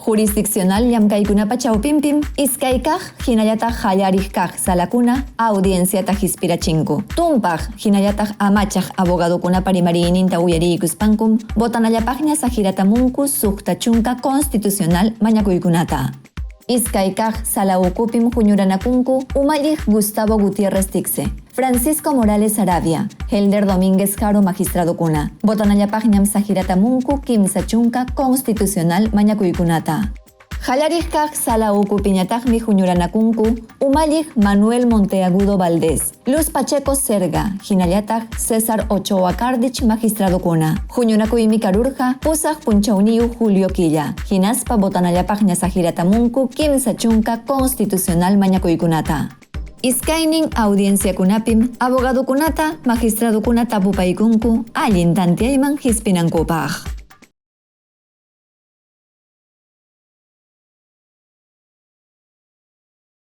Jurisdiccional llamkaykunapa chawpinpim iskay kaq hinallataq qallariq kaq salakuna audienciata hispirachinku. Tumpaq hinallataq amachaq abogadokunapa rimariyninta uyariykuspankum votanallapaqña saqiratamunku 60 constitucional mañakuykunata. Iskay kaq sala ukupim huñuranakunku umalliq Gustavo Gutiérrez Ticse, Francisco Morales Arabia, Helder Domínguez Jaro magistradokuna. Votanallapaqñam saqiratamunku 30 constitucional mañakuykunata. Qallariq kaq sala ukupiñataqmi huñuranakunku umalliq Manuel Monteagudo Valdés, Luz Pacheco Serga, hinallataq César Ochoa Cardich magistradokuna. Huñunakuymi karurqa 8 punchawniyuq julio killa. Hinaspa votanallapaqña saqiratamunku 30 constitucional mañakuykunata. Iskaynin audienciakunapim abogadokunata magistradokuna tapupaykunku allin tanteayman hispinankupaq.